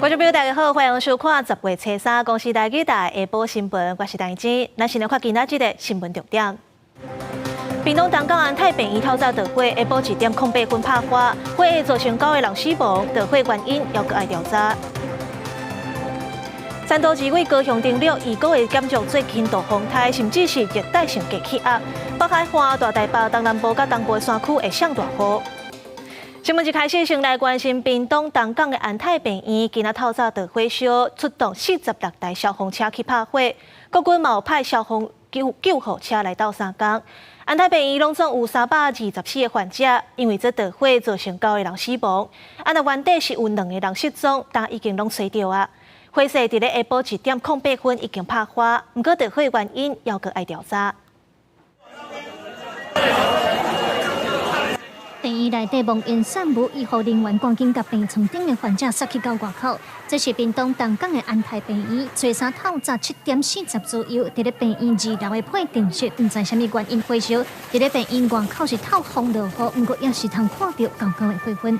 觀眾朋友大家好，歡迎收看十月初三公視台語台下晡新聞，我是陳靜。咱先來看今仔日的新聞重點。屏東東港安泰病院透早著火，下晡1點08分拍火，火勢造成九个人死亡，著火原因猶閣愛調查。山度二位高雄登陸，預估會減弱做輕度風颱，甚至是熱帶性低氣壓。北海岸、大台北、東南部佮東部山區會上大雨。新聞一開始，先來關心屏東東港的安泰病院，今仔透早著火燒，出動46台消防車去拍火，國軍嘛有派消防救護車來鬥相共。安泰病院攏總有324個患者，因為這著火造成九個人死亡。啊，若原底是有兩個人失蹤，但已經攏揣著啊。火勢佇咧下晡1點08分已經拍火，毋過著火原因猶閣愛調查。病院內底濃煙散霧，醫護人員趕緊共病床頂的患者捒去到外口。這是屏東東港的安泰病院，初三透早7點40左右，佇咧病院二樓的配電室，毋知啥物原因火燒。佇咧病院外口是透風落雨，毋過也是通看著高高的火雲。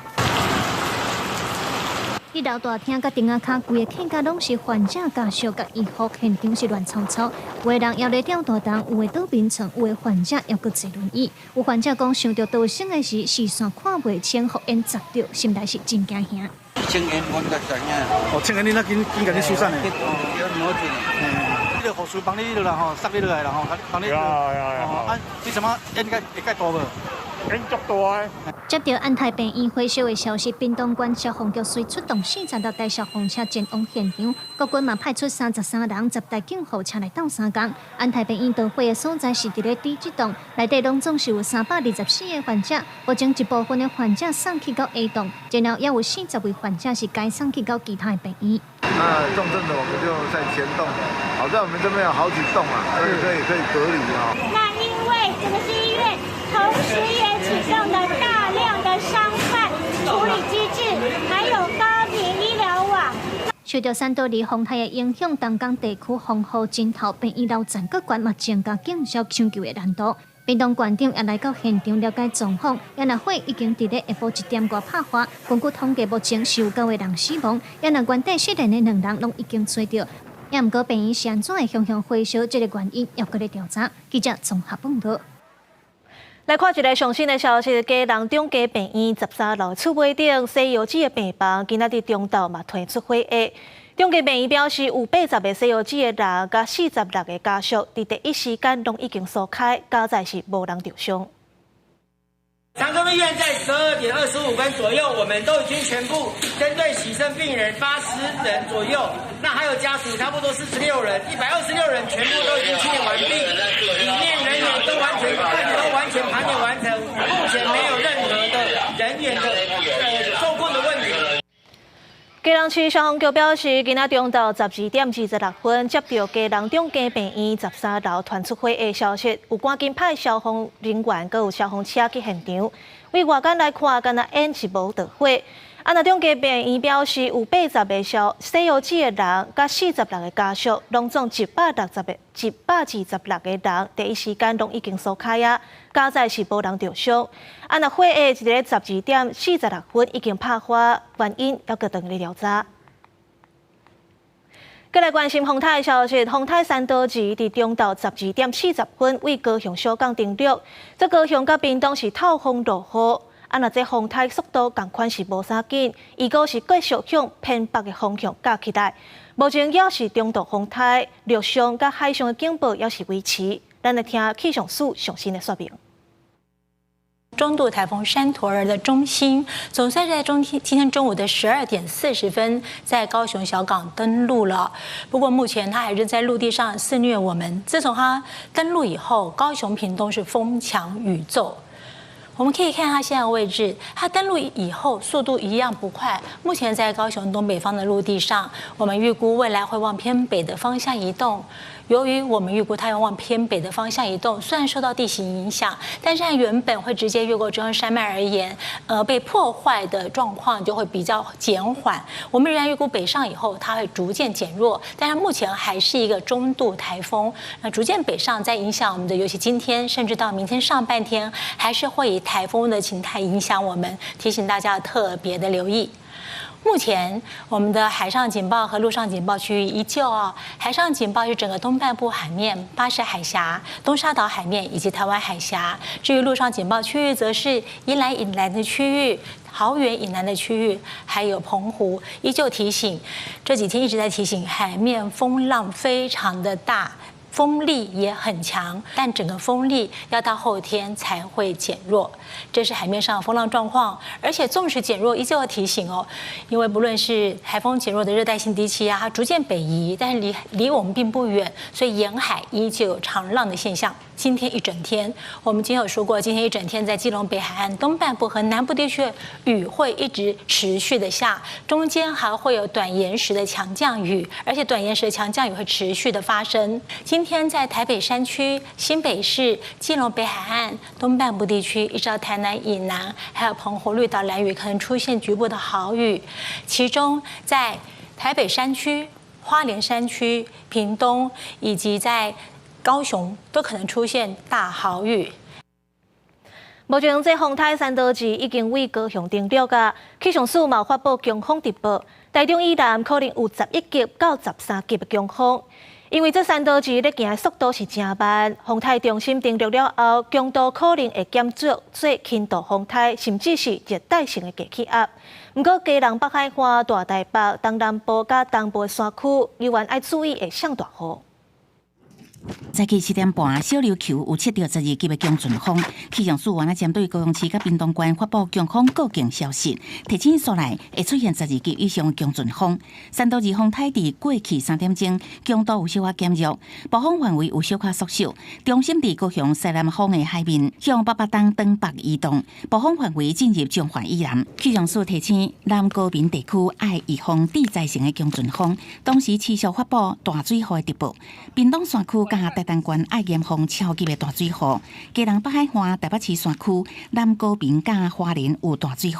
一樓大廳佮頂仔跤，規个客家攏是患者家屬佮醫護，現場是亂糟糟。有的人猶咧吊大筒，有的倒眠床，有的患者猶閣坐輪椅。有患者講，想著逃生的時，視線看袂清，予煙砸著，心內是真驚嚇。青煙阮才知影。哦，青煙你若緊緊共你疏散的。對，這個護士幫你落來吼，送你落來啦吼，幫你。啊，你怎麼煙會會較大無？煙足大的。接著安泰病院火燒的消息，屏東縣消防局隨出動46台消防車前往現場，國軍嘛派出33人、10台救護車來鬥相共。安泰病院著火的所在是佇咧 D 這棟，內底攏總是有324個患者，目前一部分的患者送去到 A 棟，然後也有40位患者是改送去到其他的病院。那重症的我們就在前棟，好在我們這邊有好幾棟啊，所以可以隔離啊。那因為這個是醫院，同時也啟動了大量的傷患處理機制，還有高頻醫療網。受著山多里風颱的影響，東港地區風雨真頭，病院樓層閣懸嘛增加警消搶救的難度。屏東縣長也來到現場了解狀況，也若火已經佇咧下晡1點外拍火，根據統計，目前是有九個人死亡，也若原底失聯的兩人攏已經揣著。也毋過病院是按怎會向向火燒，這个原因猶閣咧調查。記者綜合報道。來看一个上新的消息，基隆中家病院13樓厝尾頂西藥姊的病房，今仔日中晝嘛傳出火焰。中家病院表示，有80個西藥姊的人，佮46個家屬，佇第一時間攏已經疏開，佳哉是無人著傷。長庚醫院在12點25分左右，我們都已經全部針對洗腎病人80人左右，那還有家屬差不多46人，126人全部都已經清理完畢，裡面人員都完全都完全盤點完成，目前沒有任何的人員的受困的問題。基隆市消防局表示，今仔中晝12點26分，接著基隆中家病院十三樓傳出火的消息，有趕緊派消防人員，閣有消防車去現場。對外間來看，敢若煙是無著火。啊，若中家病院表示，有80個小西藥姊的人，佮46個家屬，攏總160個、126個人，第一時間攏已經疏開啊，佳哉是無人著傷。啊，若火焰佇咧12點46分已經拍火，原因猶閣當咧調查。閣來關心風颱的消息，風颱山多貳佇中晝12點40分對高雄小港登陸，這高雄佮屏東是透風落雨。啊，若這風颱速度仝款是無啥緊，預估是繼續向偏北的方向夾起來。目前猶是中度風颱，陸上佮海上的警報猶是維持。咱來聽氣象署上新的說明。中度颱風山陀兒的中心，總算在中天今天中午的12點40分，在高雄小港登陸了。不過目前它還是在陸地上肆虐我們。自從它登陸以後，高雄屏東是風強雨驟。我們可以看它現在的位置，它登陸以後速度一樣不快。目前在高雄東北方的陸地上，我們預估未來會往偏北的方向移動。由於我們預估它要往偏北的方向移動，雖然受到地形影響，但是按原本會直接越過中央山脈而言，被破壞的狀況就會比較減緩。我們仍然預估北上以後，它會逐漸減弱，但是目前還是一個中度颱風。那逐漸北上，在影響我們的，尤其今天甚至到明天上半天，還是會以颱風的形態影響我們，提醒大家特別的留意。目前我們的海上警報和陸上警報區域依舊哦。海上警報是整個東半部海面、巴士海峽、東沙島海面以及台灣海峽。至於陸上警報區域，則是宜蘭以南的區域、桃園以南的區域，還有澎湖，依舊提醒。這幾天一直在提醒，海面風浪非常的大。風力也很強，但整個風力要到後天才會減弱。這是海面上風浪狀況，而且縱使減弱，依舊要提醒哦，因為不論是颱風減弱的熱帶性低氣壓，它逐漸北移，但是離我們並不遠，所以沿海依舊有長浪的現象。今天一整天，我們今天有說過，今天一整天在基隆北海岸東半部和南部地區，雨會一直持續的下，中間還會有短延時的強降雨，而且短延時的強降雨會持續的發生。今天在台北山區、新北市、基隆北海岸東半部地區，一直到台南以南，還有澎湖、綠島、蘭嶼，可能出現局部的豪雨。其中在台北山區、花蓮山區、屏東以及在高雄都可能出現大豪雨。目前這風颱山多士已經對高雄登陸矣，氣象署嘛發布強風特報，台中以南可能有11級到13級的強風。因為這山多士咧行的速度是誠慢，風颱中心登陸了後，強度可能會減弱做輕度風颱，甚至是熱帶性的低氣壓。毋過，基隆北海岸、大台北、東南部佮東部的山區，猶原愛注意會上大雨。早起7點半，小琉球有測著12級的強陣風，氣象署原來針對高雄市佮屏東縣發布強風告警消息，提醒煞來會出現12級以上的強陣風。山多士風颱佇過去3點鐘，強度有小可減弱，暴風範圍有小可縮小，中心佇高雄西南方的海面，向北北東東北移動，暴風範圍進入彰化以南。氣象署提醒南高屏地區愛預防致災性的強陣風，同時持續發布大水雨的特報。屏東山區佮台東縣愛嚴防超級的大水雨，基隆北海岸、台北市山區、南高屏佮花蓮有大水雨，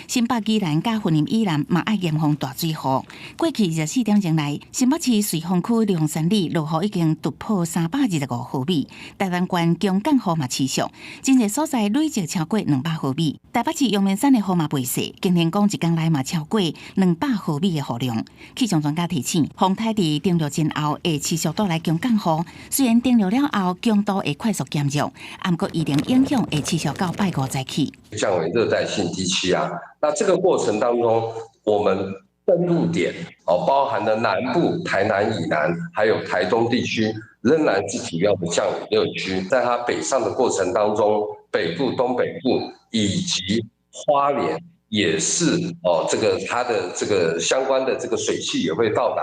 新北宜蘭佮雲林以南嘛愛嚴防大水雨。過去24點鐘內，新北市瑞芳區龍山里落雨已經突破325毫米，台東縣強降雨嘛持續，真濟所在累積超過200毫米。台北市陽明山的雨嘛袂細，經天講一工內嘛超過200毫米的雨量。氣象專家提醒，風颱佇登陸前後會持續帶來強降雨。雖然登陸了後強度會快速減弱，毋過依然影響會持續到拜五早起。降為熱帶性低氣壓，那這個過程當中，我們登陸點哦，包含了南部、台南以南，還有台東地區，仍然是主要的降雨熱區。在它北上的過程當中，北部、東北部以及花蓮也是哦，這個它的這個相關的這個水汽也會到達。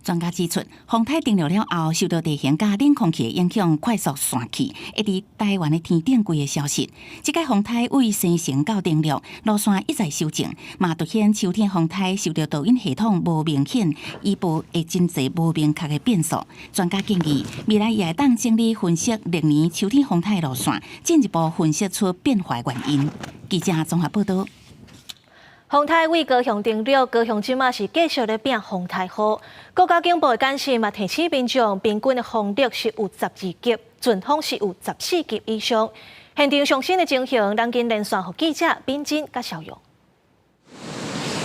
專家指出，風颱登陸了後，受到地形佮冷空氣的影響，快速散去，會佇台灣的天頂規個消失。這擺風颱對生成到登陸路線一再修正，嘛凸顯秋天風颱受到導引系統無明顯，預報會真濟無明確的變數。專家建議，未來也會當整理分析歷年秋天風颱路線，進一步分析出變化原因。記者綜合報道。風颱對高雄登陸，高雄這馬是繼續咧拚風颱雨。國家警報的監視嘛提醒民眾，平均的風力是有12級，陣風是有14級以上。現場上新的情形，咱緊連線予記者敏珍佮小勇。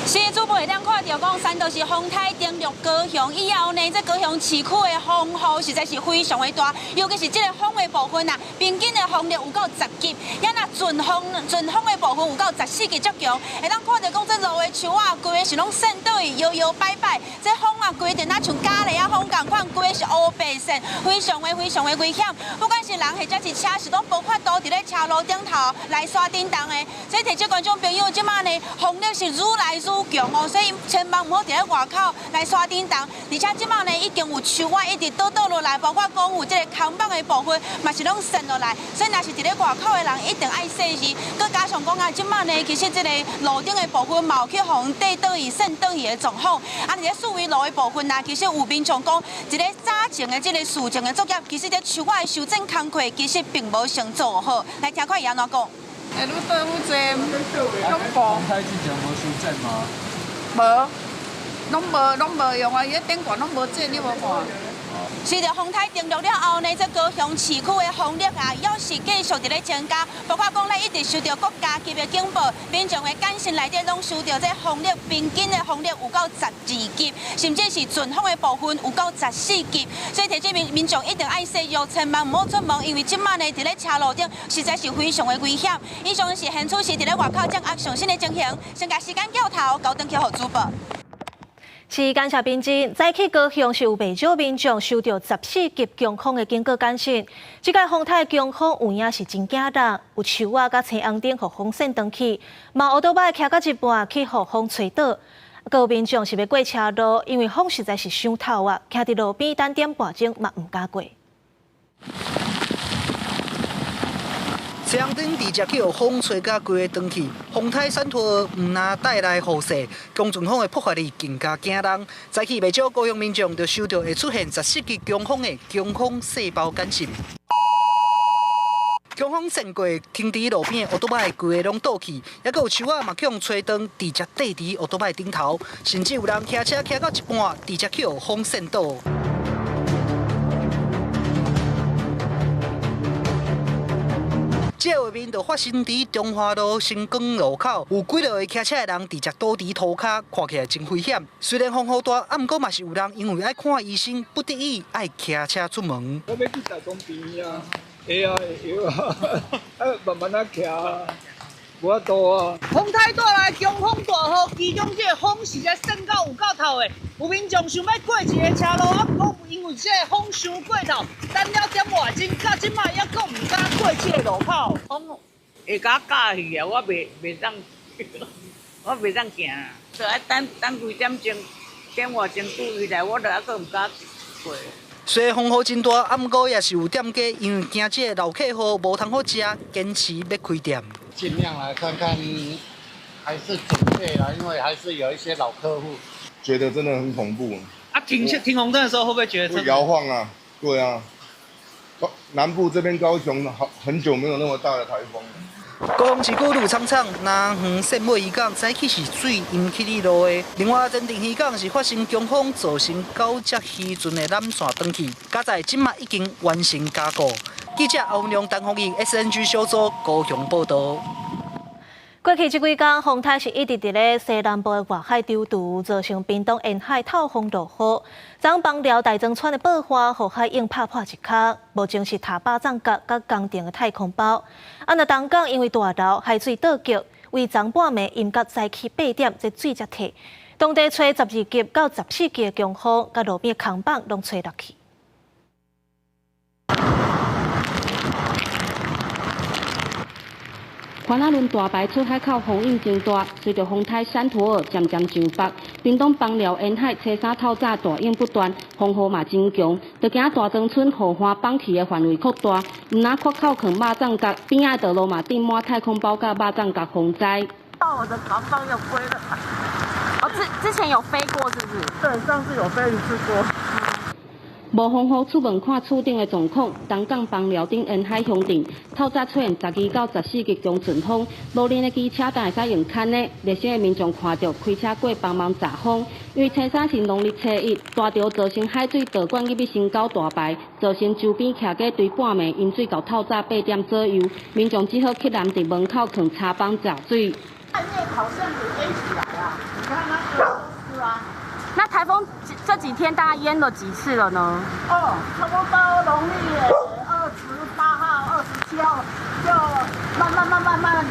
是，主播會當看著講，山多士風颱登陸高雄以後呢，這高雄市區的風雨實在是非常的大，尤其是這個風的部分啊，平均的風力有夠10級，也若陣風的部分有夠14級足強。會當看著講，這路的樹仔，規个是攏扇倒去，搖搖擺擺，這風啊，規陣若像咖喱仔風仝款，規个是烏白色，非常的非常的危險。不管是人或者是車，是攏無法度佇咧車路頂頭來徙振動的。所以提醒觀眾朋友，這馬呢風力是愈來愈強哦，所以千萬毋好佇咧外口來徙振動。而且這馬呢已經有樹仔一直倒倒落來，包括講有這個空房的部分，嘛是攏散落來。所以若是佇咧外口的人，一定愛細心。閣加上講啊，這馬呢其實這個路頂的部分嘛有去予人硩倒去、散倒去的狀況。啊，佇咧四維路的部分啊，其實有民眾講，一個早前的這個事前的作業，其實這樹仔的修剪工課其實並無先做好。來聽看伊按怎講。會愈倒愈濟，攏無。風颱之前無修剪嗎？無，攏無，攏無用啊！伊彼頂懸攏無剪，你無看？隨著風颱登陸了後呢，這高雄市區的風力啊，猶是繼續佇咧增加。包括講，咱一直收到國家級的警報，民眾的簡訊內底攏收到這風力平均的風力有夠12級，甚至是陣風的部分有夠14級。所以提醒民眾一定愛細心，千萬毋好出門，因為這馬呢佇咧車路頂實在是非常的危險。以上是現處是佇咧外口掌握上新的情形，先共時間鏡頭交轉去予主播。是感謝賓真，早起高雄是有袂少民眾收到14級強風的警告簡訊。這個風颱強風有影是真驚人，有樹仔佮青紅燈予風扇斷去，嘛烏多擺騎到一半去予風吹倒。閣有民眾是欲過車路，因為風實在是傷透啊，徛佇路邊等點半鐘嘛毋敢過。青紅燈直接去予風吹甲規个斷去，風颱珊陀爾毋但帶來雨勢，強陣風的破壞力更加驚人。早起袂少高雄民眾就收到會出現14級強風的強風細胞簡訊。強風扇過，停佇路邊的烏多擺規个攏倒去，猶閣有樹仔嘛去予吹斷，直接綴佇烏多擺頂頭，甚至有人騎車騎到一半，直接去予風扇倒。這個畫面就發生佇中華路新光路口，有幾落個騎車的人直接倒佇塗跤，看起來真危險。雖然風雨大，啊，毋過嘛是有人因為愛看醫生，不得已愛騎車出門。我欲去台中醫院啊，會啊會啊，啊慢慢仔騎，無法度啊。風太大來，強風大雨，其中這個風實在扇到有夠透的，有民眾想欲過一个車路，啊，毋過因為這個風傷過頭，等了點外鐘，到這擺猶閣毋敢過這个路口。風會共我咬去啊！我袂當行，就愛等等幾點鐘，點外鐘拄伊來，我就猶閣毋敢過。雖然風雨真大，啊，毋過也是有店家因為驚這個老客戶無通好食，堅持欲開店。盡量來看看，還是準備啦，因為還是有一些老客戶。覺得真的很恐怖。啊，停紅燈的時候會不會覺得？會搖晃啊，對啊。南部這邊高雄好很久沒有那麼大的颱風。高雄市區鹿倉廠南橫線尾漁港早起是水淹起哩路的，另外前鎮漁港是發生強風造成九隻漁船的纜線斷去，佳哉這馬已經完成加固。記者歐文龍、陳鳳儀 SNG 小組高雄報導。過去這幾工，風颱是一直佇咧西南部的外海抽櫥，造成屏東沿海透風落雨。昨枋寮大庄村的報花，予海湧拍破一空，目前是塔巴藏角佮工程的太空包。啊，若東港因為大流海水倒激，為昨半暝淹到早起8點，這水才退。當地吹12級到14級的強風，佮路邊扛棒攏吹落去。番仔崙大排出海口風湧真大，隨著風颱珊陀爾漸漸上北，屏東枋寮沿海初三透早大湧不斷，風雨嘛真強，就驚大庄村雨岸綁起的範圍擴大，毋但缺口囥肉粽角，邊仔道路嘛頂滿太空包佮肉粽角風災。到我的扛棒又飛了，哦，之前有飛過是不是？對，上次有飛一次過。無風雨出門看厝頂的狀況，東港枋寮頂沿海鄉鎮，透早出現12到14級強陣風，路邊的機車當會使用牽的，熱心的民眾看著開車過幫忙閘風。因為初三是農曆初一，大潮造成海水倒灌入去新溝大排，造成周邊徛家對半暝淹水到透早8點左右，民眾只好去攔佇門口囥柴枋閘水。外面好像有淹起來啊！你看那個是啊。那颱風這幾天大概淹了幾次了呢？哦，差不多農曆28號、27號就慢慢的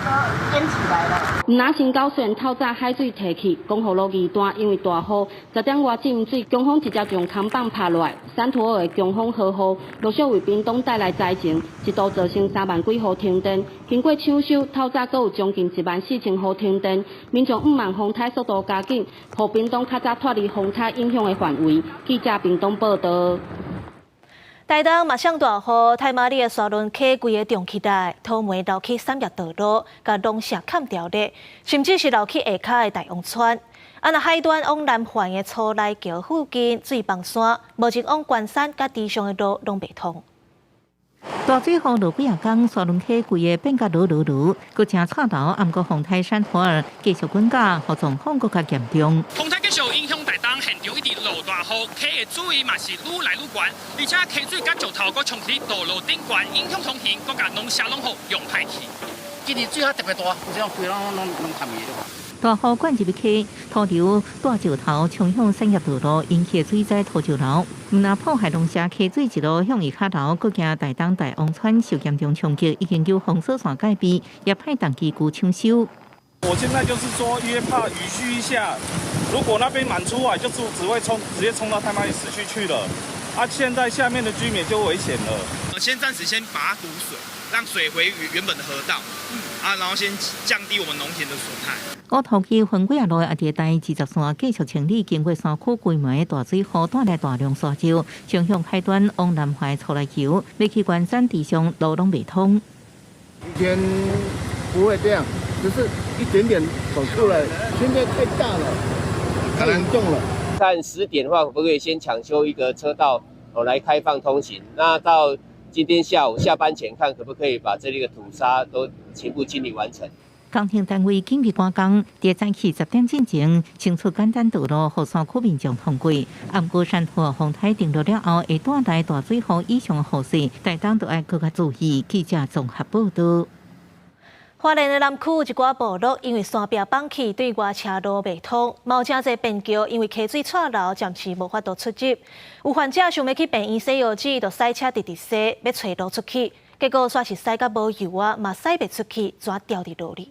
淹起來了。毋若新溝雖然透早海水退去，光復路二段因為大雨，10點外浸水，強風直接將扛棒拍落來。珊陀爾的強風豪雨，陸續為屏東帶來災情，一度造成3萬幾戶停電。經過搶修，透早閣有將近1萬4千戶停電。民眾毋望風颱速度加緊，予屏東較早脫離風颱影響的範圍。記者屏東報導。台東嘛上大雨，太麻里的沙崙溪規个漲起來，土糜流去三葉道路，共農舍砍掉咧，甚至是流去下跤的大王村。啊，若海端往南環的初來橋附近水崩山，目前往關山佮池上的路攏袂通。大水雨落幾仔工，沙崙溪規个變甲濁濁濁，閣誠臭流。毋過風颱珊陀爾繼續滾甲，予狀況閣較嚴重。風颱繼續影響台東，東現場一直落大雨，溪的水嘛是愈來愈懸，而且溪水佮石頭閣沖佇道路頂懸，影響通行，閣共農舍攏予用歹去。今年水較特別大，有這種規攏攏攏凼去。大雨灌入溪，土流大石頭衝向產業道路，引起水災土石流。毋但破壞農舍，溪水一路向伊下流，閣驚台東大王村受嚴重衝擊，已經有封鎖線戒備，也派重機具搶修。我現在就是說，因為怕雨續一下，如果那邊滿出來，就只會衝，直接衝到太麻里市區去了。啊，現在下面的居民就危險了。先暫時先把它堵水，讓水回原本的河道，啊，然後先降低我們農田的損害。烏塗區分幾仔路也佇台20線繼續清理，經過山區規模的大水雨帶來大量沙石，衝向海端往南橫出來橋，欲去關山地上路攏袂通。以前不會這樣，只是一點點跑出來，現在太大了，太嚴重了。看10點的話，可不可以先搶修一個車道，哦，來開放通行？那到今天下午下班前，看可不可以把這裡的土沙都全部清理完成。工程單位緊急趕工，佇早起10點進前清除簡單道路，予山區民眾通過。毋過山陀風台登陸了後，會帶來大水雨以上的雨勢，台東都愛閣較注意。記者綜合報道。花蓮的南區有一寡部落，因為山壁崩去，對外車路袂通，嘛有誠濟便橋因為溪水掣流，暫時無法度出入。有患者想欲去病院洗腰子，就駛車直直駛，欲揣路出去，結果煞是駛甲無油啊，嘛駛袂出去，怎掉佇路裡。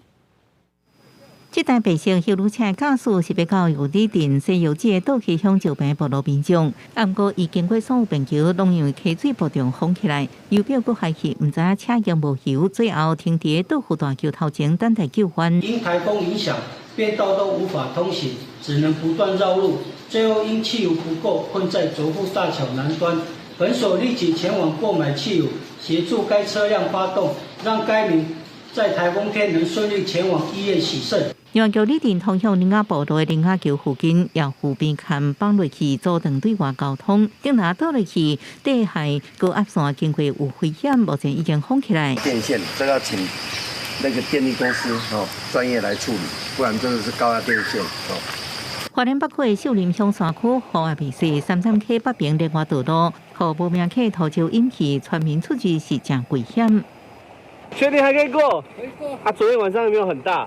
這台白色休旅車駕駛是欲到玉里鎮洗腰子的倒溪鄉石平部落民眾，毋過伊經過所有便橋，攏因為溪水暴漲封起來，油表閣壞去，毋知影車用無油，最後停佇倒湖大橋頭前等待救援。因颱風影響，便道都無法通行，只能不斷繞路，最後因汽油不夠，困在卓富大橋南端。本所立即前往購買汽油，協助該車輛發動，讓該民在颱風天能順利前往醫院洗腎。另外，玉里鎮通向林雅部落的林雅橋附近，也湖邊坎崩落去，阻斷對外交通。頂若倒落去，地下高壓線經過有危險，目前已經封起來。電線這個要請那個電力公司哦專業來處理，不然真的是高壓電線哦。花蓮北區的秀林鄉山區雨也袂細，三潭溪北邊連外道路，予無名溪土石引起，村民出去是誠危險。確定還可以過？可以過。啊，昨天晚上有沒有很大？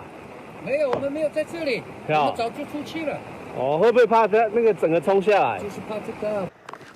沒有，我們沒有在這裡，我們早就出去了。哦，會不會怕它那個整個衝下來？就是怕這個。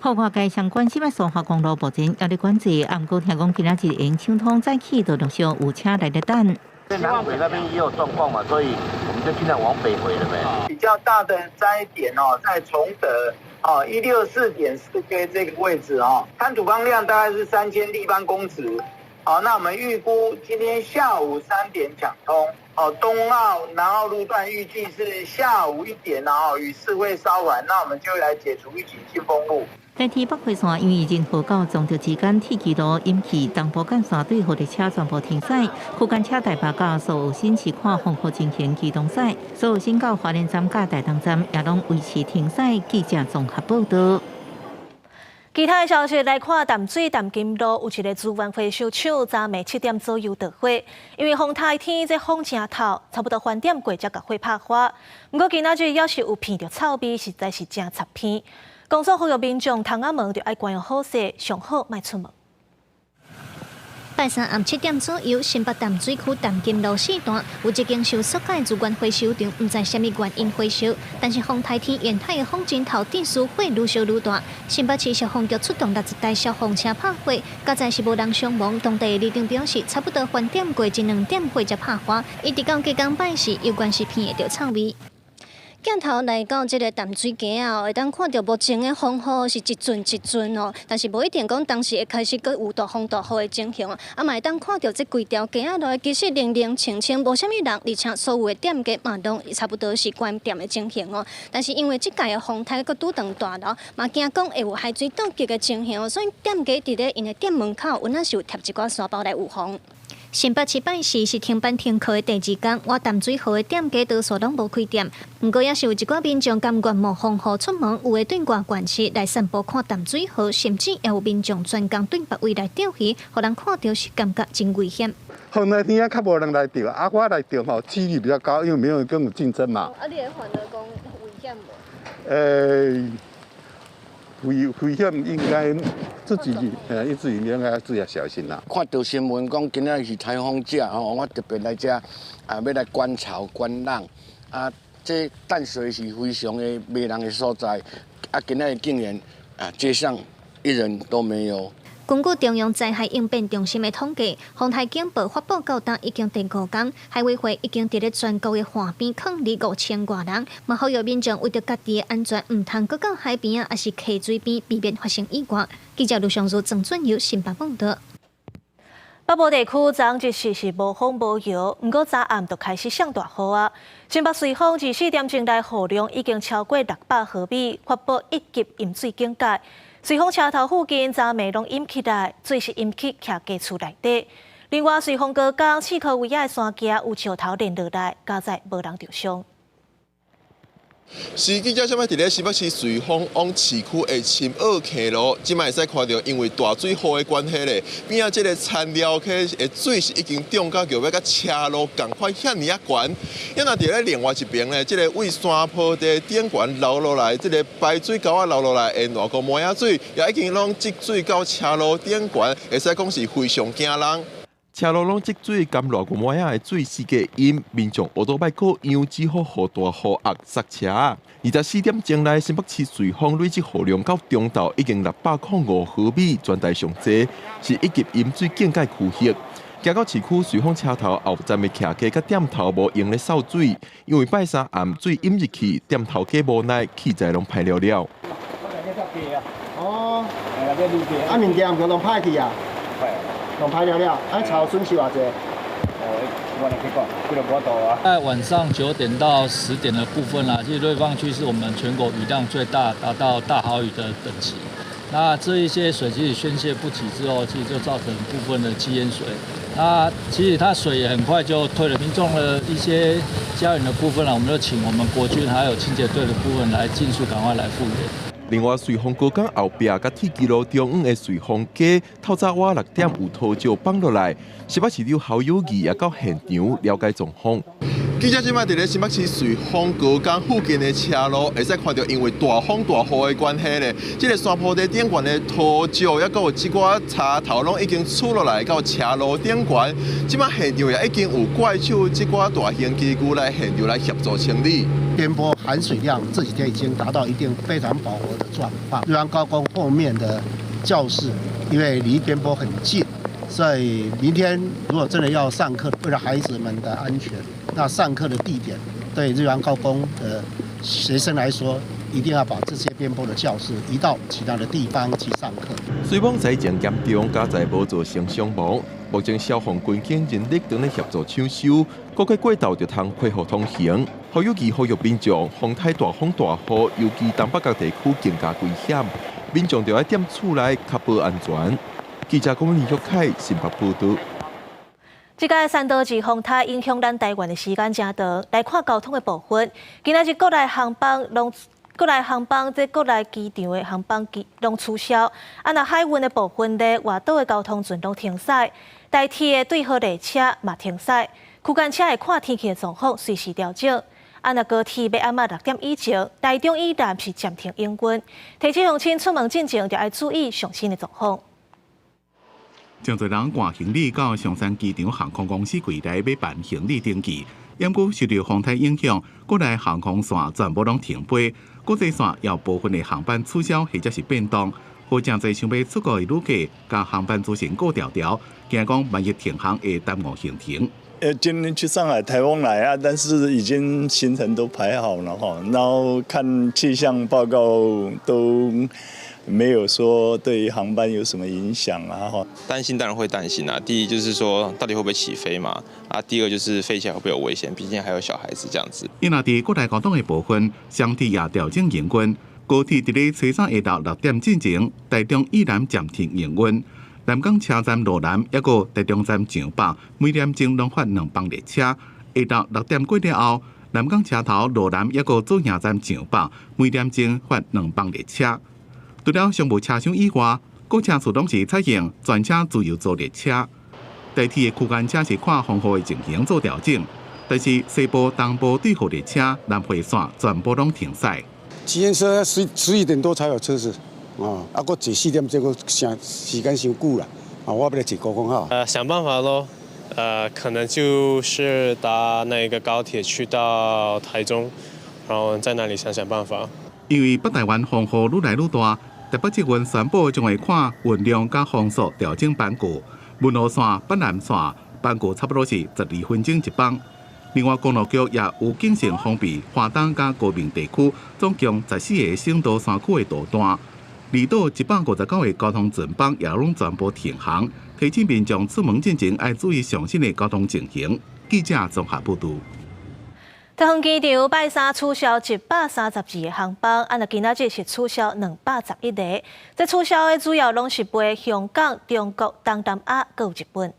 戶外界相關新北蘇花公路目前猶咧管制，毋過聽講今仔日會暢通，早起就陸續有車來咧等。南迴那邊也有狀況嘛，所以我們就盡量往北回了唄。比較大的災點哦，在崇德哦，164.4 K 這個位置哦，灘土方量大概是3000立方公尺。好，那我們預估今天下午3點搶通。哦，東澳、南澳路段預計是下午1點，然後雨勢會稍緩，那我們就來解除預警性封路。台鐵北迴線因為仁和到崇德之間鐵岐路引起東部幹線對火車全部停駛，區間車台北到所有新市看風雨情形機動駛，所有新到花蓮站佮台東站也攏維持停駛。記者綜合報道。其他的消息來看，淡水淡金路有一个資源回收廠，昨暝7點左右著火，因為風颱天這風誠透，差不多翻點過才共火拍花。毋過今仔日猶是有鼻著臭味，實在是誠刺鼻。公所呼籲民眾窗仔門著愛關好勢，上好莫出門。拜三暗7點左右，新北淡水區淡金路四段有一間收塑膠資源回收場，毋知啥物原因火燒，但是風颱天沿海的風真透，致使火愈燒愈大。新北市消防局出動60台消防車拍火，佳哉是無人傷亡。當地里長表示，差不多翻點過一兩點火才拍花，一直到隔工拜四，猶原是鼻會著臭味。鏡頭來到這个淡水溪仔，會當看著目前的風雨是一陣一陣哦，但是無一定講當時會開始閣有大風大雨的情形啊。啊，嘛會當看著這規條街仔路其實冷冷清清，無啥物人，而且所有的店家嘛攏差不多是關店的情形哦。但是因為這屆的風颱閣拄轉大流，嘛驚講會有海水倒擊的情形，所以店家佇咧𪜶的店門口，有若是有貼一寡沙包來預防。新北市拜四是停班停課的第二工，倚淡水河的店家多數攏無開店，毋過也是有一寡民眾甘願冒風雨出門，有的對外縣市來散步看淡水河，甚至也有民眾專工對別位來釣魚，予人看著是感覺真危險。風颱天啊，較無人來釣，啊，我來釣吼，幾率比較高，因為沒有人跟我競爭嘛。啊，你會煩惱講危險無？危險應該自己應該自己要小心啦。看到新聞講今仔是颱風這吼，我特別來遮啊，欲來觀潮觀浪啊。這淡水是非常的迷人的所在，啊，今仔日竟然啊，街上一人都沒有。根據中央災害應變中心的統計，風颱警報發布到今已經第五工，海委會已經佇咧全國的岸邊囥佇5000外人，嘛呼籲民眾為著家己的安全，毋通閣到海邊啊，抑是溪水邊，避免發生意外。記者盧尚如、鄭俊友新北報導。北部地區昨日是無風無雨，毋過昨暗就開始落大雨啊！新北隨風24點鐘內雨量已經超過600毫米，發布一級淹水警戒。瑞豐車頭附近昨暝攏淹起來，水是淹去徛家厝內底。另外，瑞豐高工四科圍仔的山崎有石頭連落來，佳哉無人著傷。是記者啥物佇咧新北市瑞豐往市區的深澳溪路，這擺會使看著，因為大水雨的關係咧，邊仔這个田寮溪的水是已經漲到叫欲佮車路仝款遐爾仔懸。啊若佇咧另外一邊咧，這个位山坡地頂懸流落來，這个排水溝仔流落來的爛糊糜仔水，也已經攏積水到車路頂懸，會使講是非常驚人。車路攏積水，含爛糊糜仔的水四界淹，民眾烏多擺過樣，只好予大雨壓剎車。24點鐘內，新北市瑞豐累積雨量到中晝已經605毫米，全台上濟，是一級淹水警戒區域。行到市區瑞豐車頭後站的徛家佮店頭無閒咧掃水，因為拜三暗水淹入去，店頭家無奈器材攏歹了了。哦，啊物件毋過攏歹去啊？攏歹了了，啊巢損失偌濟？在晚上9點到10點的部分啦，其實瑞芳區是我們全國雨量最大，達到大豪雨的等級。那這一些水其實宣洩不及之後，其實就造成部分的積淹水。那其實它水也很快就退了，民眾的一些家園的部分啦，我們就請我們國軍還有清潔隊的部分來盡速趕快來復原。另外，瑞豐高工後壁佮鐵支路中央的瑞豐街，透早晚6點有土石放落來，新北市長侯友宜也到現場了解狀況。記者這擺佇咧新北市瑞豐高工附近的車路，會使看著因為大風大雨的關係咧，這个山坡地頂懸的土石，抑閣有這寡柴頭攏已經出落來到車路頂懸。這擺現場也已經有怪手這寡大型機具來現場來協助清理。邊坡含水量這幾天已經達到一定非常飽和的狀況。瑞芳高工後面的教室，因為離邊坡很近，所以明天如果真的要上課，為了孩子們的安全，那上課的地點對瑞芳高工的學生來說，一定要把這些邊坡的教室移到其他的地方去上課。雖講災情嚴重，佳哉無造成傷亡。目前消防、軍警人力正咧協助搶修，各個過道就通恢復通行。侯友宜呼籲民眾，風颱大風大雨，尤其東北角地區更加危險，民眾著愛踮厝內確保安全。記者郭文玉凱新北報導。這個山道二風颱影響咱台灣的時間誠長，來看交通的部分。今仔日國內航班攏國內航班，這國內機場的航班機攏取消。啊，若海運的部分咧，外島的交通船攏停駛，台鐵的對號列車嘛停駛，區間車會看天氣的狀況隨時調整。啊，若高鐵欲暗仔6點以前，台中以南是暫停營運。提醒鄉親出門進前，就愛注意上新的狀況。真濟人掛行李到松山機場航空公司櫃台欲辦行李登記，毋過受著風颱影響，國內航空線全部攏停飛，國際線有部分的航班取消或者是變動。予誠濟想欲出國的旅客，共航班資訊顧牢牢，驚講萬一停航會耽誤行程。今天去上海，颱風來啊，但是已經行程都排好了哈，然後看氣象報告都沒有說對航班有什麼影響啊哈。擔心當然會擔心啊，第一就是說到底會不會起飛嘛，啊，第二就是飛起來會不會有危險，畢竟還有小孩子這樣子。伊若佇國內高檔的部分，雙鐵也調整營運，高鐵佇咧初三下晝6點進前，台中以南暫停營運。南港車站羅南，抑閣台中站上北，每點鐘攏發兩班列車。下晝6點過了後，南港車頭羅南抑閣左營站上北，每點鐘發兩班列車。除了商務車廂以外，各車次攏是採用全車自由座列車。台鐵的區間車是看風雨的情形做調整，但是西部、東部對號列車、南迴線全部攏停駛。計程車11點多才有車子，啊，啊，閣坐4點鐘，閣時時間傷久啦，啊，我欲來坐高空號。想辦法咯，可能就是搭那個高鐵去到台中，然後在那裡想想辦法。因為北台灣風雨愈來愈大，台北捷運宣布將會看雲量佮風速調整班距，文湖線、北南線班距差不多是12分鐘一班。另外，公路局也有謹慎封閉花東佮高屏地區總共14個省道山區的路段，離島159個交通船班也攏全部停航，提醒民眾出門進前愛注意上新的交通情形。記者綜合報導。桃園機場拜三取消132個航班，啊若今仔日是取消211個。這取消的主要攏是飛香港、中國、東南亞閣有日本。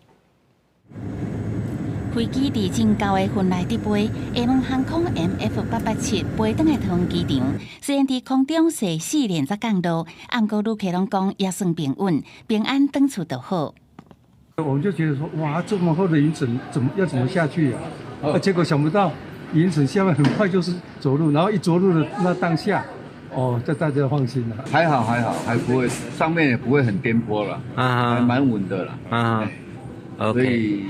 飛機佇真厚的雲內佇飛，廈門航空 MF887飛轉來桃園機場，雖然佇空中踅四連才降落，毋過旅客攏講也算平穩，平安轉厝就好。我們就覺得說，哇，這麼厚的雲層，怎麼要怎麼下去啊？啊，結果想不到雲層下面很快就是着陸，然後一着陸的那當下，哦，這大家放心了。還好還好，還不會上面也不會很顛簸了，啊，還蠻穩的啦。啊，所以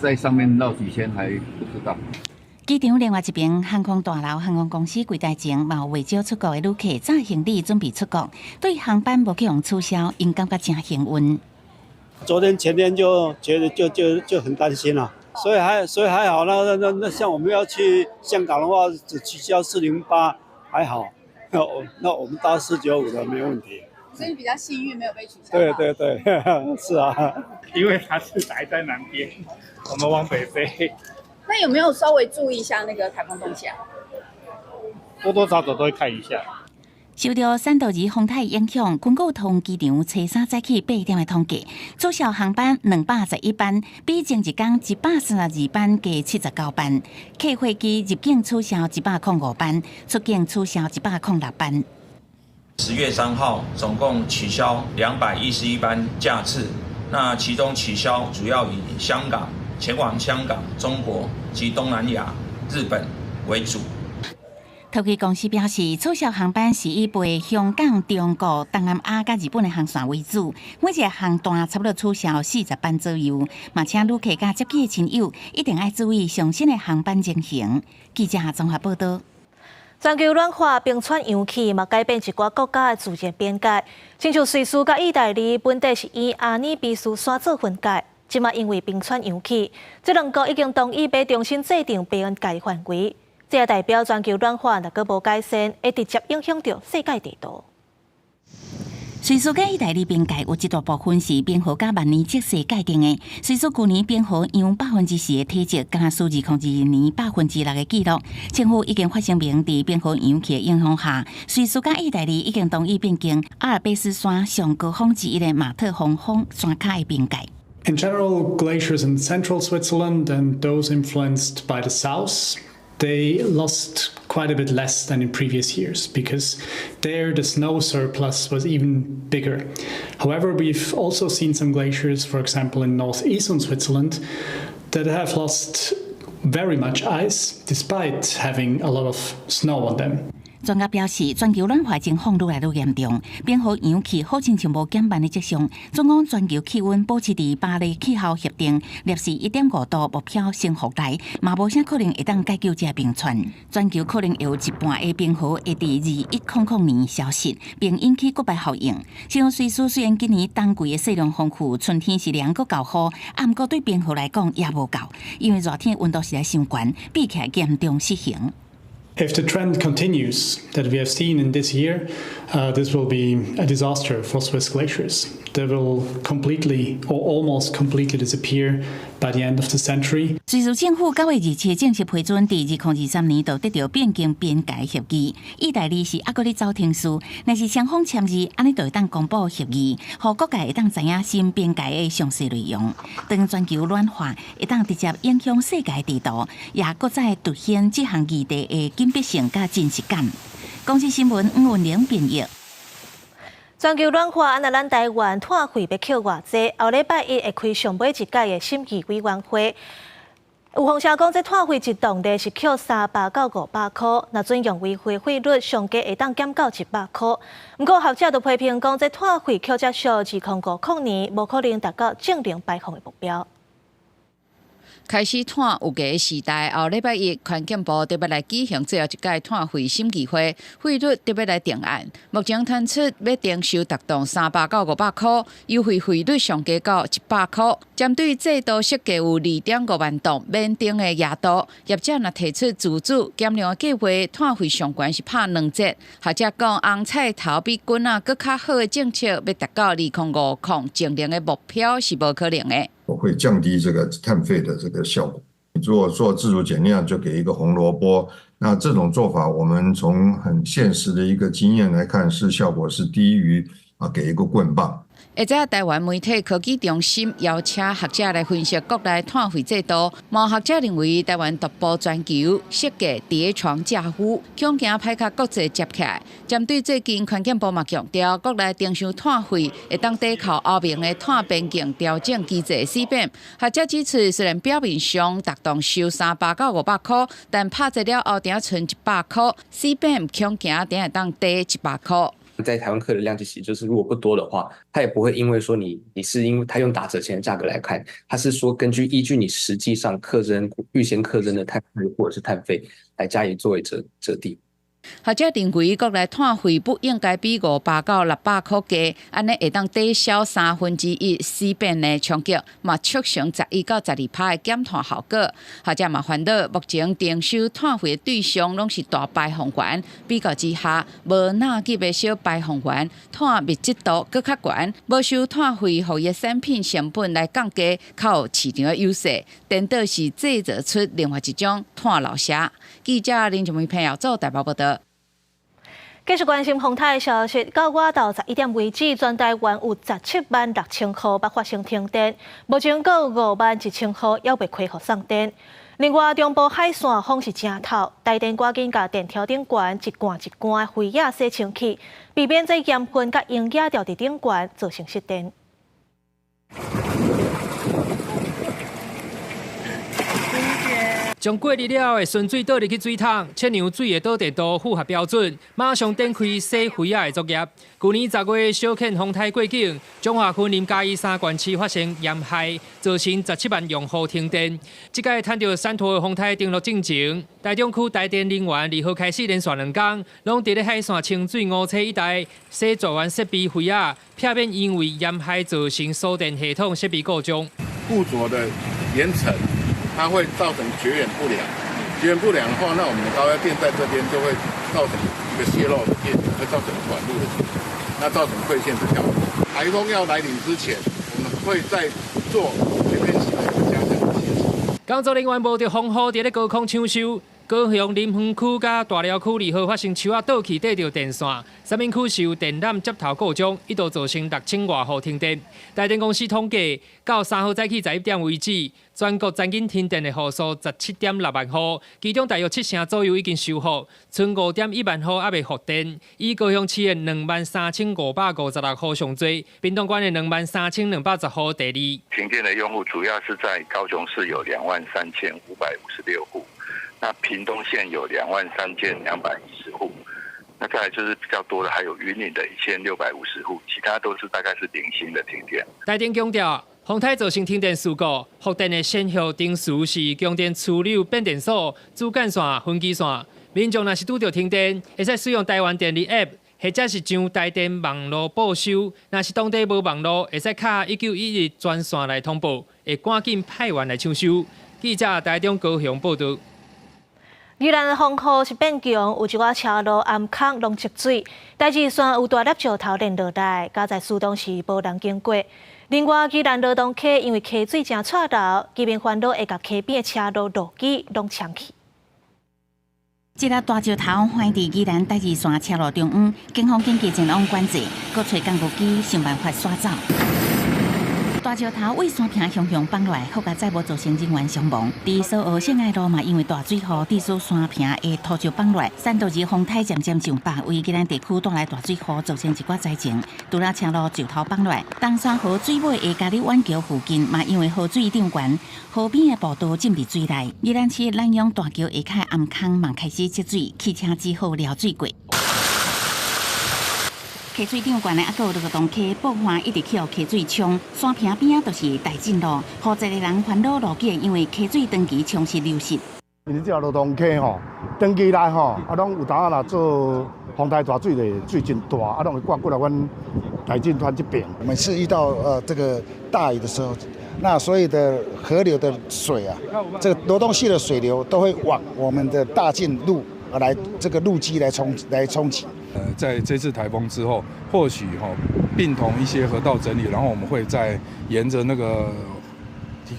在上面繞幾圈還不知道。機場另外一邊，航空大樓航空公司櫃台前，嘛有袂少出國的旅客紮行李準備出國，對航班無去予取消，𪜶感覺誠幸運。昨天前天就覺得就很擔心了，所以還好，那像我們要去香港的話，只取消408還好，那我們搭495的沒問題。所以比較幸運，沒有被取消。對對對，是啊。因為它是來在南邊，我們往北飛。那有沒有稍微注意一下那個颱風動向？多多少少都會看一下。受著山道爾風颱影響，根據桃園機場初三早起8點的統計，取消航班211班，比前一工132班加79班。客貨機入境取消105班，出境取消106班。 10月3號，總共取消211班架次，那其中取消主要以香港前往香港、中國及東南亞、日本為主。桃機公司表示，取消航班是以飛香港、中國、東南亞佮日本的航線為主，每一個航段差不多取消40班左右。嘛，請旅客佮接機的親友一定愛注意上新的航班情形。記者綜合報導。全球暖化、冰川融去，嘛改變一寡國家的自然邊界。親像瑞士佮意大利本底是以阿爾卑斯山做分界，這馬因為冰川融去，這兩國已經同意欲重新制定邊界範圍。這也代表全球暖化若閣無改善，會直接影響著世界地圖。瑞士佮意大利邊界有一大部分是冰河佮萬年積雪界定的。瑞士舊年冰河融4%的體積，敢若輸2022年6%的紀錄。政府已經發聲明，佇冰河融去的影響下，瑞士佮意大利已經同意變更阿爾卑斯山上高峰之一的馬特洪峰山跤的邊界。 In general, glaciers in central Switzerland and those influenced by the south, they lost quite a bit less than in previous years because there the snow surplus was even bigger. However, we've also seen some glaciers, for example, in northeastern Switzerland, that have lost very much ice despite having a lot of snow on them. 專家表示，全球暖化情況愈來愈嚴重，冰河融去好親像無減慢的跡象。總講全球氣溫保持佇巴黎氣候協定攝氏1.5度目標升幅內，嘛無啥可能會當解救這冰川。全球可能會有一半的冰河會佇2100年消失，並引起骨牌效應。像瑞士雖然今年冬季的雪量豐富，春天是涼閣夠雨，啊，毋過對冰河來講也無夠，因為熱天溫度實在傷懸，比起來嚴重失衡。 If the trend continues that we have seen in this year, this will be a disaster for Swiss glaciers. They will completely or almost completely disappear by the end of the century. 瑞士政府9月27正式批准，佇2023年就得著變更邊界協議。意大利是猶閣咧走程序，若是雙方簽字，按呢就會當公布協議，予各界會當知影新邊界的詳細內容。當全球暖化會當直接影響世界地圖，也閣再凸顯這項議題的緊迫性佮真實感。公視新聞吳文玲編譯。全球暖化，按呢咱台灣碳費欲扣偌濟？後禮拜一會開上尾一屆的審議委員會，有風聲講，這碳費一棟咧是扣300到500箍，若準用維費費率上低會當減到100箍。毋過學者就批評講，這碳費扣遮俗，2050年無可能達到淨零排放的目標。開始碳有價時代，後禮拜一，環境部特別來舉行最後一屆碳費審議會，費率特別來定案。目前傳出欲徵收逐棟300到500箍，優惠費率上低到100箍。針對制度設計有2.5萬棟免徵的額度，業者若提出自主減量的計劃，碳費上懸是拍兩折。學者講，紅菜頭比棍仔閣較好的政策，欲達到2050淨零的目標是無可能的。會降低這個碳費的這個效果。如果做自主減量，就給一個紅蘿蔔。那這種做法，我們從很現實的一個經驗來看，是效果是低於啊給一個棍棒。會知台灣媒體科技中心邀請學者來分析國內碳費制度。某學者認為，台灣獨步全球設計疊床架屋，恐驚歹共國際接起來。針對最近環境部嘛強調，國內徵收碳費會當抵扣歐盟的碳邊境調整機制死變。學者指出，雖然表面上逐棟收300到500箍，但拍折了後，頂剩100箍，死變恐驚頂會當抵100箍。在台灣課的量其實就是如果不多的話，他也不會因為說你是因為他用打折前的價格來看，他是說根據依據你實際上課徵預先課徵的碳稅或者是碳費來加以作為折抵。學者認為，國內碳費不應該比500到600箍低，按呢會當抵消1/3死變的衝擊，嘛促成11到12%的減碳效果。學者嘛煩惱，目前徵收碳費的對象攏是大排放源，比較之下，無納級的小排放源，碳密集度閣較懸，無收碳費，予伊的產品成本來降低，較有市場的優勢。顛倒是製造出另外一種碳老師。記者林靜梅朋友做台北報道。繼續關心風颱的消息，到午晝11點為止，全台灣有176,000戶捌發生停電，目前閣有5萬1千戶猶未恢復送電。另外，中部海線風是誠透，台電趕緊共電柱頂懸一罐一罐的廢液洗清氣，避免這鹽分佮溶液掉佇頂懸造成失電。將過濾了的純水倒入去水桶，測量水的導電度符合標準，馬上展開洗廢仔的作業。舊年10月，小犬風颱過境，彰化雲林嘉義三縣市發生鹽害，造成17萬用戶停電。這擺趁著珊瑚的風颱登陸進前，台中區台電人員2號開始連續兩工，攏佇咧海線清水五車一帶洗絕緣設備廢仔，避免因為鹽害造成輸電系統設備故障。固著的鹽層。它會造成絕緣不良，絕緣不良的話，那我們的高壓電在這邊就會造成一個洩漏的電流，會造成短路的情況，那造成饋線的跳動。颱風要來臨之前，我們會再做全面性的加強的清洗。工作人員冒著風雨，佇咧高空搶修。高雄林園區佮大寮區2號發生樹仔倒去，硩著電線。三民區受電纜接頭故障，一度造成6000外戶停電。台電公司統計，到3號早起11點為止，全國曾經停電的戶數17.6萬戶，其中大約7成左右已經修復，剩5.1萬戶猶未復電。以高雄市的23,556戶上濟，屏東縣的23,210戶第二。停電的用戶主要是在高雄市有23,556戶。那屏東縣有23,210戶，那再來就是比較多的，還有雲林的1650戶，其他都是大概是零星的停電。台電強調，風颱造成停電事故，復電的先後程序是供電樞紐變電所、主幹線、分支線。民眾若是拄著停電，會使使用台灣電力 App，或者是上台電網路報修。若是當地無網路，會使敲1911專線來通報，會趕緊派員來搶修。記者台中高雄報道。宜蘭的風雨是變強，有一寡車路暗坑攏積水，台二線有大粒石頭連落來，佳哉事當時無人經過。另外，宜蘭羅東溪因為溪水誠掣流，居民煩惱會共溪邊的車路路基攏沖去。這粒大石頭橫佇宜蘭台二線車路中央，警方緊急前往管制，閣揣工具機想辦法徙走。大石頭對山坪雄雄崩落來，好佳哉無造成人員傷亡。佇蘇澳聖愛路嘛，因為大水雨，致使山坪的土石崩落來，散導致風颱漸漸上百，為宜蘭地區帶來大水雨，造成一寡災情。除了車路石頭崩落來，冬山河水尾的嘉里灣橋附近嘛，因為河水漲懸，河邊的步道浸佇水內。宜蘭市南陽大橋下跤頷坑嘛開始積水，汽車只好撩水過。溪水漲懸的，猶閣有羅東溪暴旱，一直去予溪水沖。山坪邊仔就是大進路，予濟人煩惱路基因為溪水長期沖蝕流失。因為這條羅東溪吼，長期來吼，啊，攏有當仔若做風台大水咧，水真大，啊，攏會灌過來阮大進團這邊。每次遇到這個大雨的時候，那所有的河流的水啊，這個羅東溪的水流都會往我們的大進路來，這個路基來衝擊。在這次颱風之後，或許哈並同一些河道整理，然後我們會再沿着那個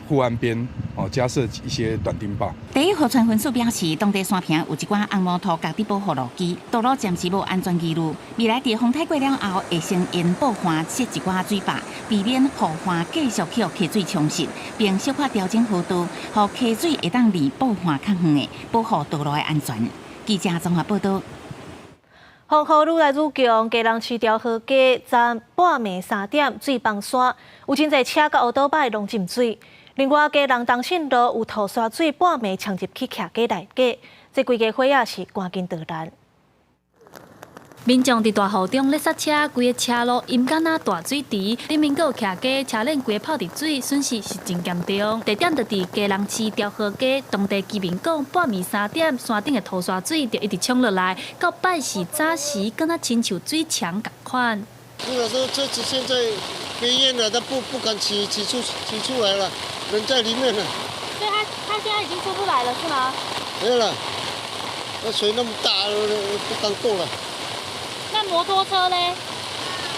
護岸邊哦加設一些短釘壩。第一河川分署表示，當地山坪有一寡紅毛土共佇保護路基，道路暫時無安全疑慮。未來佇風颱過了後，會先因布岸設一寡水壩，避免雨旱繼續去予溪水沖蝕，並小可調整河道，予溪水會當離布岸較遠的，保護道路的安全。記者綜合報道。風雨愈來愈強，基隆市中和街昨半暝3點水崩山，有真濟車佮烏多擺攏浸水。另外，基隆東信路有土沙水半暝衝入去徛家內底，這規家伙仔是趕緊逃難。民眾佇大雨中咧剎車，規个車路淹敢若大水池，頂面閣有徛家，車輪規个泡佇水，損失是真嚴重。地點就佇基隆市中和街，當地居民講，半暝三點，山頂的土沙水就一直衝落來，到拜四早時，敢若親像水牆仝款。如果說車子現在被淹了，他不敢騎出來了，人在裡面了。所以他現在已經出不來了，是嗎？沒了，那水那麼大，不敢過了。那摩托車咧？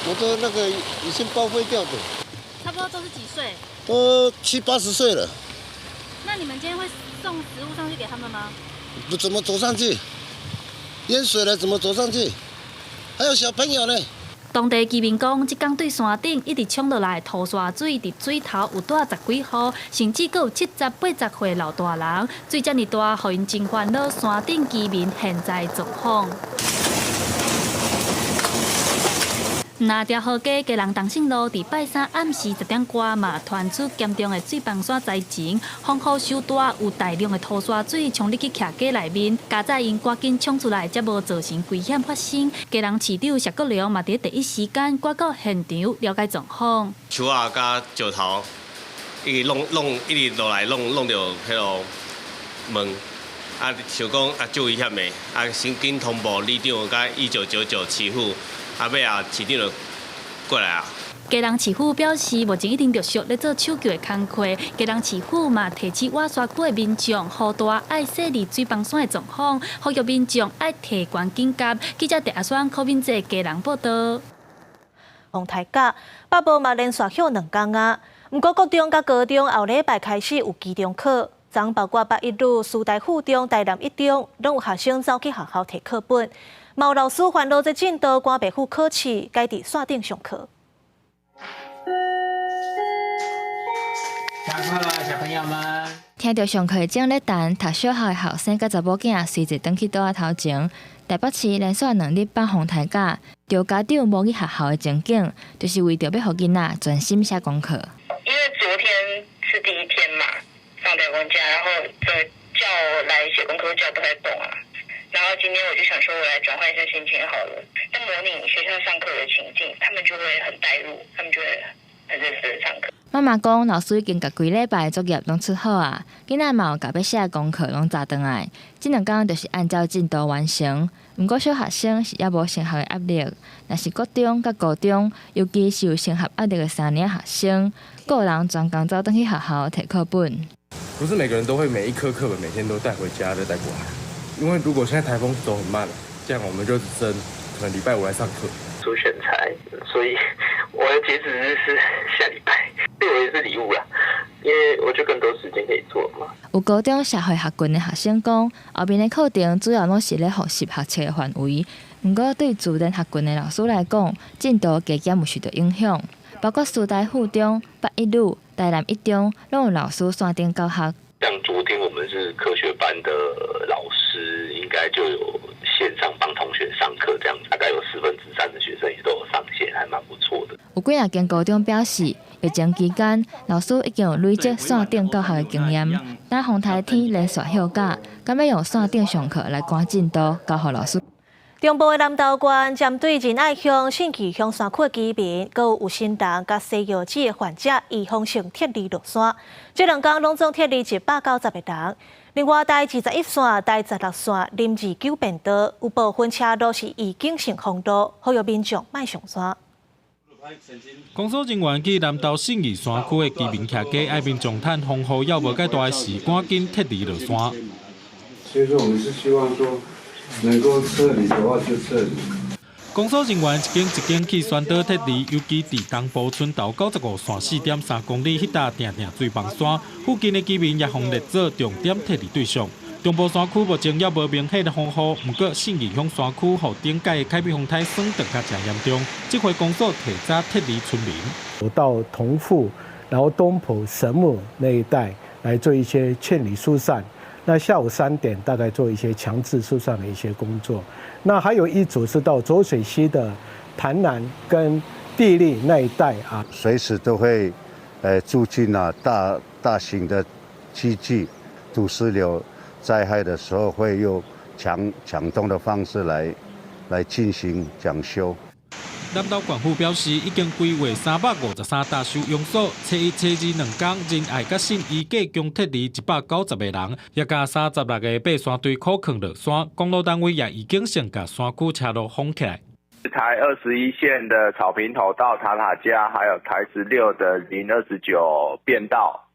摩托那個已經報廢掉的。差不多都是幾歲？都七八十歲了。那你們今天會送食物上去給他們嗎？不怎麼走上去？淹水了怎麼走上去？還有小朋友呢。當地居民講，這工對山頂一直衝落來土沙水，佇水頭有帶十幾戶，甚至閣有70、80歲老大人，水遮爾大，予𪜶真煩惱。山頂居民現在狀況。若中和街基隆東勝路，佇拜三暗時10點外嘛，傳出嚴重的水崩山災情，風雨收大，有大量的土沙水衝入去徛家內面，佳哉𪜶趕緊衝出來，才無造成危險發生。基隆市長謝國樑嘛，佇第一時間趕到現場了解狀況。樹仔佮石頭一直弄弄，一直落來弄弄著彼个門，啊，想講啊，足危險的，啊，先緊通報里長佮1999市府。啊，尾仔市長就過來啊。基隆市府表示，目前已經陸續咧做搶救的工課。基隆市府嘛提醒倚山區的民眾，雨大愛細膩水崩山的狀況，呼籲民眾愛提懸警覺。記者鄭阿雙、柯敏哲基隆報道。風颱假，北部嘛連續雨兩工啊。毋過國中佮高中後禮拜開始有期中考，昨包括北一女、師大附中、台南一中，攏有學生走去學校提課本。嘛有老師煩惱這進度趕袂赴考試，改佇線頂上課。下課了，小朋友們。聽著上課鐘咧彈，讀小學的學生佮查某囝隨坐轉去桌仔頭前。台北市連續2日放風颱假，著家長無去學校的情景，就是為著欲予囡仔專心寫功課。因為昨天是第一天嘛，放颱風假，然後叫我來寫功課，叫不太動啊。然後今天我就想說，我來轉換一下心情好了。但模擬學校上課的情境，他們就會很帶入，他們就會很認真上課。媽媽講，老師已經共規禮拜的作業攏出好啊，囡仔嘛有共欲寫的功課攏查轉來，這兩工就是按照進度完成。毋過小學生是猶無升學的壓力，若是國中佮高中，尤其是有升學壓力的三年學生，個人專工走轉去學校提課本。不是每個人都會每一科課本每天都帶回家再帶過來，因為如果現在颱風走很慢，這樣我們就只剩可能禮拜五來上課。做選材，所以我的截止日是下禮拜，對我也是禮物啦，因為我就更多時間可以做嘛。有高中社會學群的學生講，後面的課程主要攏是咧複習學測的範圍。毋過對自然學群的老師來講，進度加減有受著影響。包括師大附中、北一女、台南一中，攏有老師線頂教學。像昨天我們是科學班的老師，應該就有線上幫同學上課，這樣大概有3/4的學生也都有上線，還蠻不錯的。有幾若間高中表示，疫情期間老師已經有累積線頂教學的經驗，等風颱天連續休假，敢欲用線頂上課來趕進度，交予老師。中部的南投縣針對仁愛鄉、信義鄉山區的居民，閣有有心人佮西藥劑的患者，預防性撤離落山。這兩工攏總撤離190個人。另外，台21線、台16線林二九便道有部分車路是預警性封路，呼籲民眾莫上山。工作人員去南投信義山區的居民徛家，愛民眾趁風雨猶無蓋大時，趕緊撤離落山。所以說，我們是希望說，能夠撤離的話就撤離。工作人員一間一間去宣導撤離，尤其佇東埔村頭95線4.3公里彼搭定定水崩山，附近的居民也予列做重點撤離對象。中部山區目前猶無明顯的風雨，毋過信義鄉山區予頂屆的凱美風颱損得較誠嚴重，這回公所提早撤離村民。我到同富，然後東埔、神木那一帶來做一些勸離疏散。那下午3點大概做一些強制疏散的一些工作。那還有一組是到濁水溪的潭南跟地利那一帶啊，隨時都會，住進啊大大型的機具，土石流災害的時候會用強強動的方式來進行搶修。南投縣府表示，已經規劃353搭收容所，初一、初二兩工，仁愛佮信義計共撤離190個人，也共36個爬山隊苦囥落山。公路單位也已經先共山區車路封起來。台21線的草坪頭到塔塔加，還有台16的029便道。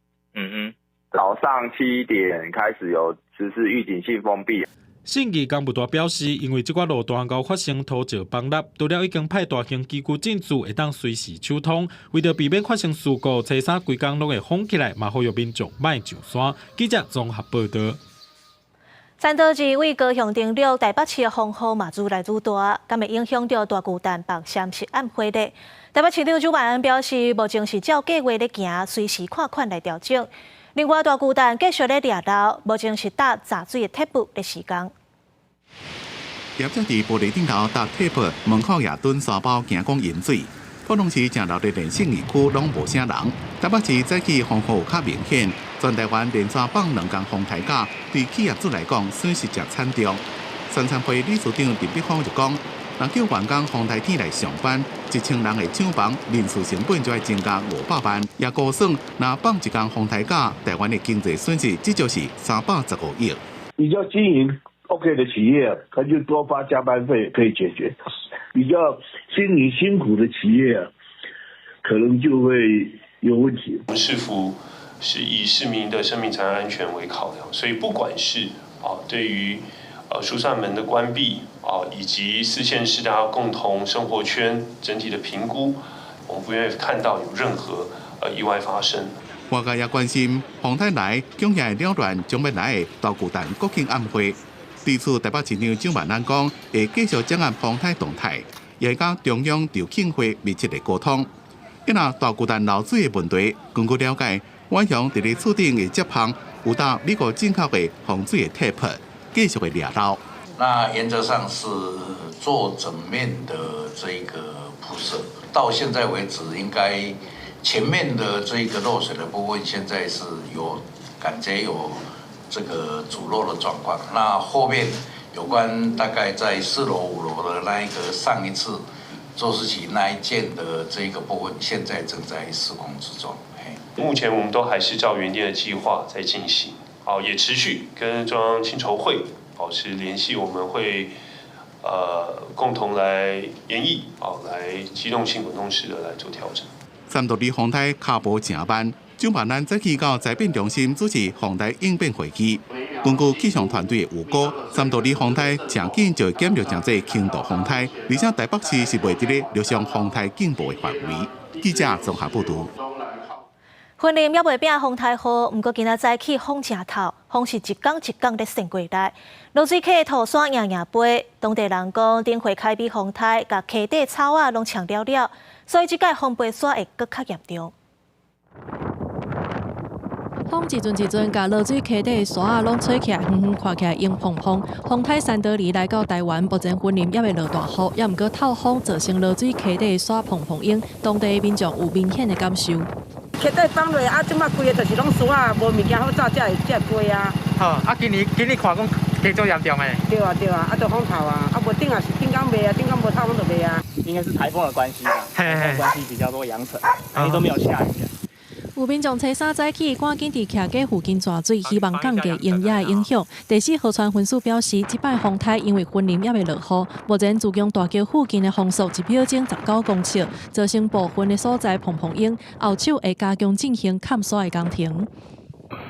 早上7點開始有實施預警性封閉。信義工務大表示，因為這寡路段𠢕發生土石崩塌，除了已經派大型機具進駐，會當隨時疏通。為著避免發生事故，初三規工攏會封起來，嘛呼籲民眾莫上山。記者綜合報道。三多市位高雄登陸，台北市的風雨嘛愈來愈大，敢會影響著大巨蛋北三十暗會咧？台北市長蔣萬安表示，目前是照計畫咧行，隨時看款來調整。另外，大巨蛋繼續咧掠漏，目前是搭閘水的鐵布咧施工。業者佇玻璃頂頭搭鐵布，門口也蹲沙包，驚講淹水。普通市誠熱的連勝二區攏無啥人。台北市早起風雨較明顯，全台灣連續放兩工風颱假，對企業主來講損失誠慘重。山餐會理事長林碧芳就講，若叫員工風颱天來上班，1000人的廠房人事成本就愛增加500萬。也估算，若放一工風颱假，台灣的經濟損失至少是315億。比較經營 OK 的企業，他就多發加班費可以解決；比較經營辛苦的企業，可能就會有問題。我們市府是以市民的生命財產安全為考量，所以不管是啊對於疏散門的關閉啊，以及四縣市大家共同生活圈整體的評估，我們不願意看到有任何意外發生。外界也關心風颱來，強烈擾亂將欲來的大巨蛋國慶晚會。對此，台北市長蔣萬安講，會繼續掌握風颱動態，也會佮中央籌慶會密切的溝通。若大巨蛋漏水的問題，根據了解，遠雄佇咧厝頂的接縫有搭美國進口的防水的鐵皮，繼續會掠漏。那原則上是做整面的這個鋪設，到現在為止，應該前面的這個漏水的部分，現在是有感覺有這個阻漏的狀況。那後面有關大概在4樓、5樓的那一個上一次做事情那一件的這個部分，現在正在施工之中。目前我們都還是照原定的計劃在進行，好，也持續跟中央青籌會保持聯繫，我們會共同來研議，哦，來機動性、滾動式的來做調整。三度里風颱跤步誠慢，蔣萬安早起到災變中心主持風台應變會議。根據氣象團隊的預估，三度里風颱誠緊就會減弱成做輕度風颱，而且台北市是袂佇咧陸上風颱警報的範圍。記者綜合報導。雲林猶未變風颱雨，毋過今仔早起風誠透，風是一工一工咧扇過來，濁水溪土沙贏贏飛。當地人講，頂回開比風颱，共溪底草仔攏嗆了了，所以這擺風飛沙會閣較嚴重。風一陣一陣，共濁水溪底的沙仔攏吹起來，遠遠看起來湧蓬蓬。風颱珊德里來到臺灣，目前雲林猶未落大雨，猶毋過透風造成濁水溪底的沙蓬蓬湧，當地的民眾有明顯的感受。溪底放落啊，這擺規个就是攏沙仔，無物件好走，才會才會飛啊。好，啊，今年今年看講加足嚴重的。對啊對啊，啊，就風透啊，啊無頂也是頂工袂啊，頂工無透風就袂啊。應該是颱風的關係吧，颱風關係比較多揚塵，因為都沒有下雨。有民眾初三早起趕緊佇徛家附近泉水，希望降低鷹野的影響。第四河川分署表示，這擺風颱因為雲林猶未落雨，目前自強大橋附近的風速一秒鐘19公尺，造成部分的所在蓬蓬湧，後手會加強進行崁沙的工程。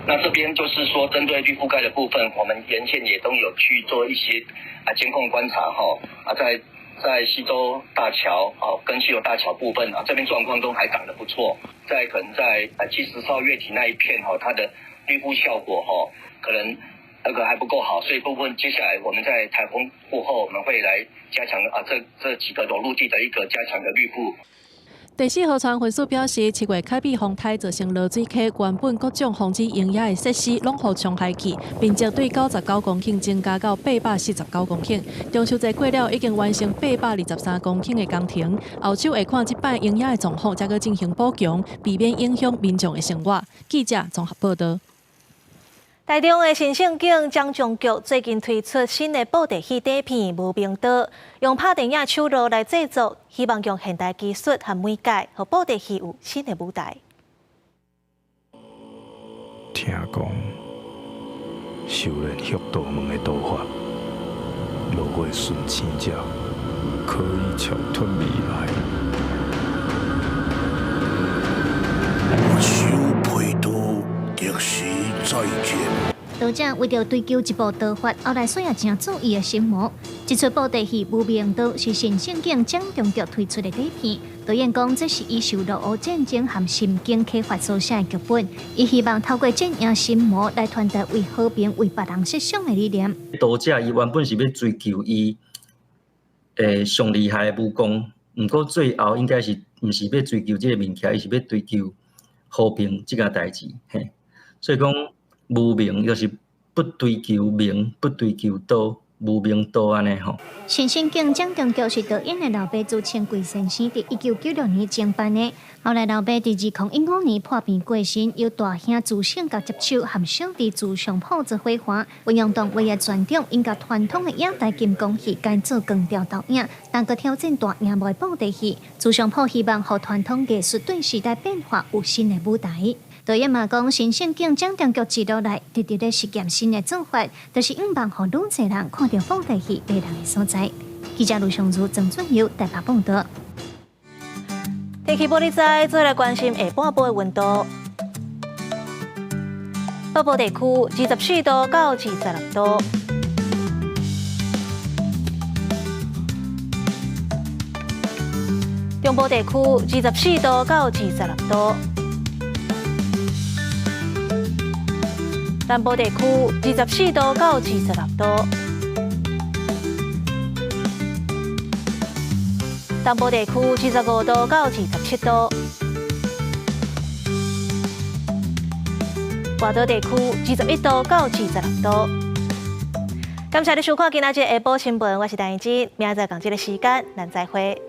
那這邊就是說，針對綠覆蓋的部分，我們沿線也都有去做一些啊監控觀察，哈啊在溪洲大橋哦跟溪游大橋部分啊，這邊狀況都還長得不錯。在可能在70號月堤那一片哈，它的綠覆效果哈，可能那個還不夠好，所以部分接下來我們在颱風過後，我們會來加強啊這幾個裸露地的一個加強的綠覆。第四河川分署表示，7月開比風颱造成濁水溪原本各種防止鷹野的設施攏予沖害去，面積對99公頃增加到849公頃。中秋節過了，已經完成823公頃的工程。後手會看這擺鷹野的狀況，才閣進行補強，避免影響民眾的生活。記者綜合報導。台中的新勝景蔣中局最近推出新的布袋戲短片《無名刀》，用拍電影手路來製作，希望用現代技術和媒介，予布袋戲有新的舞台。聽講，修煉血道門的刀法，落花順生者可以超脫未來。我手佩刀，即時再見。導者為著追求一部刀法，後來需要誠注意的心魔。這齣布袋戲《無名刀》是新勝景蔣中局推出的短片。導演講，這是伊受俄烏戰爭和心境啟發所寫的劇本。伊希望透過戰贏心魔來傳達為和平、為別人設想的理念。道者伊原本是欲追求伊上厲害的武功，毋過最後應該是毋是欲追求這個物件，伊是欲追求和平這件代誌。嘿，所以講無名就是不追求名，不追求刀，無名刀按呢吼。新勝景蔣中局是導演的老爸朱清貴先生，佇1996年創辦的。後來老爸佇2015年破病過身，由大兄朱勝甲接手，和小弟朱尚普做伙伴，運用動畫的傳統，𪜶共傳統的影台金剛戲改做光雕導演，但閣挑戰大螢幕的布袋戲。朱尚普希望予傳統藝術對時代變化有新的舞台。導演嘛講，新勝景蔣中局一路來直直咧實驗新的做法，就是向望予愈濟人看著布袋戲迷人的所在。記者盧尚如、曾俊佑台北報導。天氣報你知，做來關心下半晡的溫度。北部地區24度到26度。中部地區24度到26度。南部地區24度到26度。東部地區25度到27度。外島地區21度到26度。感謝你收看今仔日下晡新聞，我是陳怡之，明仔載仝這个時間，咱再會。